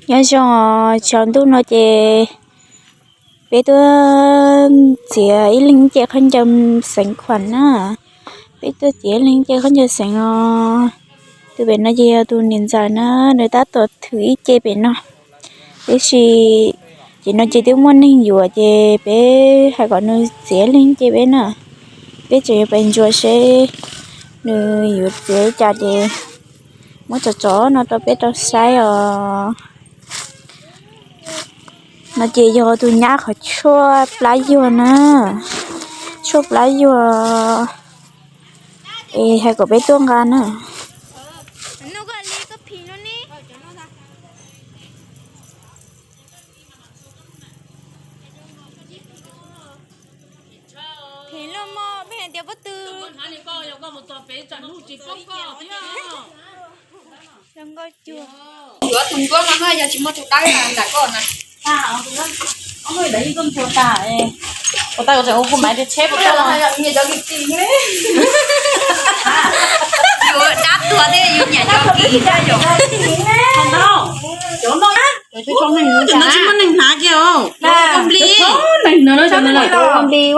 Nyob zoo, tsaus ntuj no ces peb tuaj txiav ib leeg ce khaub ncaws xeev khuam na. Peb tuaj txiav ib leeg ce khaub ncaws xeev os. Tus pem no ces yog tus niam ntxawm na, nws tab tom thwm ib ce pem no. Tiam sis ces no ces twb muaj neeg yuav ces peb hais kom nws txiav ib leeg ce peb na. Peb tseem yuav pais ntsuas seb nws yuav txiav li cas ces muab tso tso no rau peb tau saib os. No ces yog tus nyab qhov tshuaj plab yuag na, tshuaj plab yuag es hais kom peb tuaj nqa na. Yuav tus nkuaj no na, yog tsis muaj tus dawb nram koj na. Ua tau ua maiv tias tsheb puas tau. Yus dab tuag thiab yus nyiam cov kis thiab yom. Cov no tsis muaj neeg hnav kiag os. Ua nplig. Ua nplig.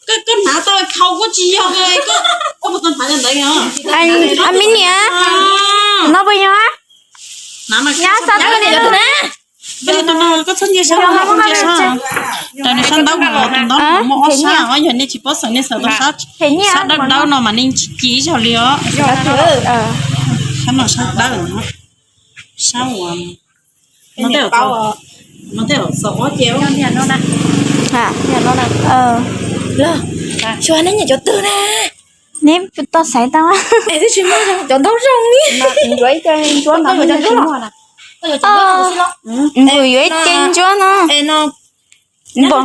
Koj hnav tau khau kuj tsis yog, koj puas tau hnav ntawd os? Me niam, no puas yog? Nyab xa tuaj niam cov twg na? Koj txhob ntsia sab, koj txhob ntsia sab. Raws nws sab ntaub no, tus ntaub no muaj ob sab os, yog nej tsis paub xeem nej xav tau sab, sab dawb dawb no mas nej tsis ci ib zaug li os. Sab no sab dawb, sab uas no tej zaum xaus ob ce. Xyov neb nyiam cov twg na. Neb puas tau xaiv tau? Twb tsis muaj cov ntaub zoo li. Yuav ib ce ntsuab no, nws yuav ib ce ntsuab no. Npom.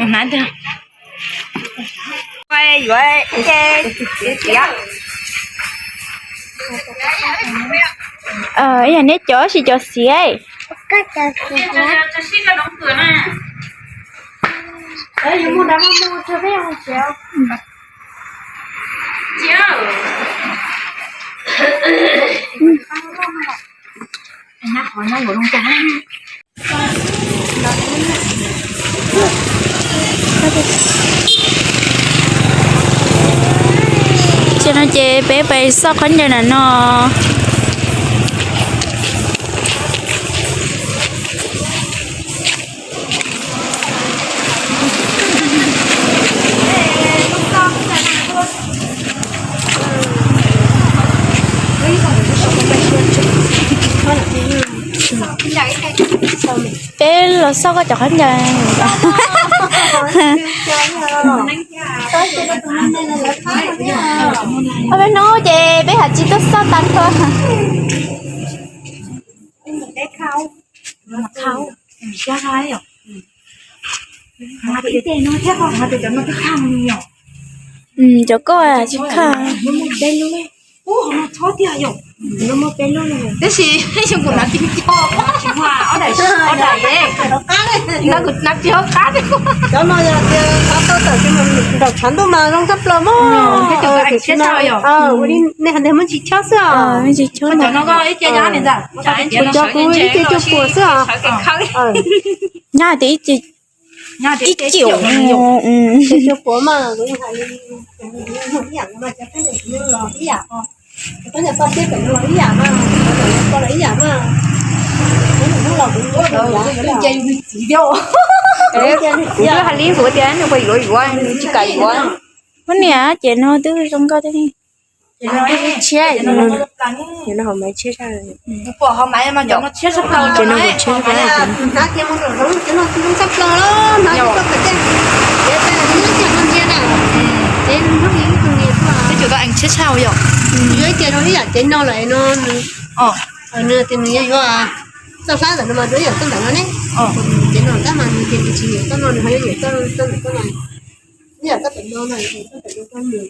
Hnav tiag. Yuav ib ce txiav. Ib yam neb cov sis cov xiav. Ces no ces peb pais xauj khaub ncaws na no. Peb los xauj koj cov khaub ncaws. Ob peb hnub ces peb haj tsis tuaj xauj tag nrho. Cov koj tsis khaj. Tab sis kuv hnav tsis tau. Kuv hnav tsis tau qab. Cov no yog tias qab tau tawm nram tshav ntuj mas zoo tshaj plaws mas. Ua li nej hais tias muaj ntsis chob xwb os. Cov kuv ib ce cuaj puas xwb os. Nyob hais tias ib ce, ib ce cuaj puas mas kuv hais li ib yam, ib yam, ib yam mas, ib yam mas, kuv twb hais li kuv tias nws puas yuav yuav, nws tsis kam yuav. Muab niam ces no twb zoo nkauj thiab. Tshiab, no hauv maiv tshiab. Ces no kuv tshiab. Tshaj yom. Yuav ib ce rau ib yam cev no lawm no nws, nws tias nws yuav yuav txoj hlab ntawm no mas rau ib yam txoj ntawm no ne. Cev no tab mas nws tias nws tsis nyiam txoj no, nws ho yuav nyiam txoj, txoj ntawm txoj no, ib yam txoj pem no no, txoj pem no txoj nws.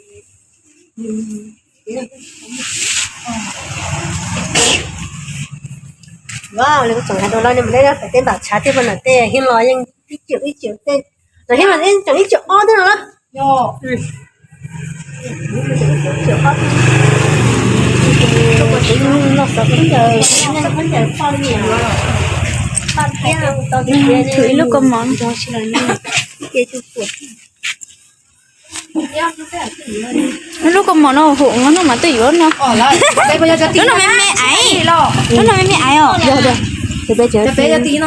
Wow, li kuv tseem hais rau lawv ne, mus deb dab pem tej npam tshav thiab, pab nam tej heev los yeej ib ciam ib ciam tej, los heev los yeej tseem ib ciam ob thiab no los. Ib lub kaus mom, ib lub kaus mom no hum no mas twb yuav no. Lub no me me aiv, lub no me me aiv os. Peb los yuav ib qho txiv no.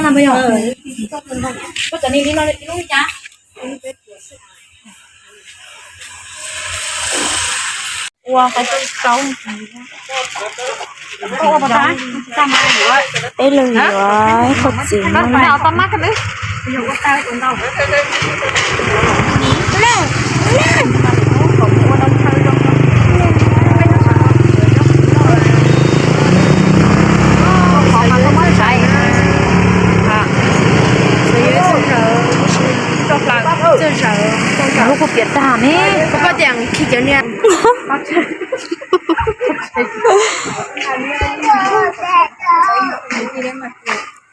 Lub kuj piam tag ne. Koj poj tiam khi cov niag.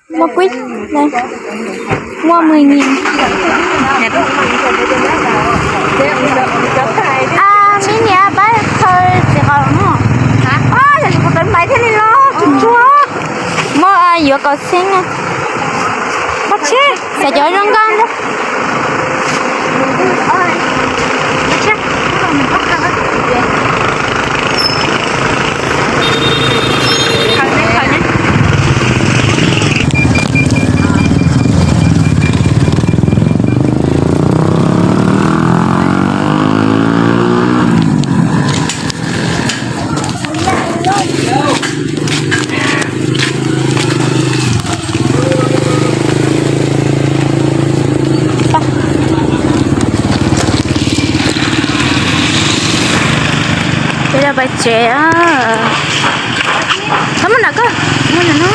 Mua quýt, mua mười nghìn. A, mib niam pab khaws txiv qos no. Yog li kuv tau maiv thiaj li los tsuag tsuag. Muaj yuav kaus xeeb na. Xav cov zoo nkauj na. Peb los pais tsev. Thov muab nram koj, muab nram no.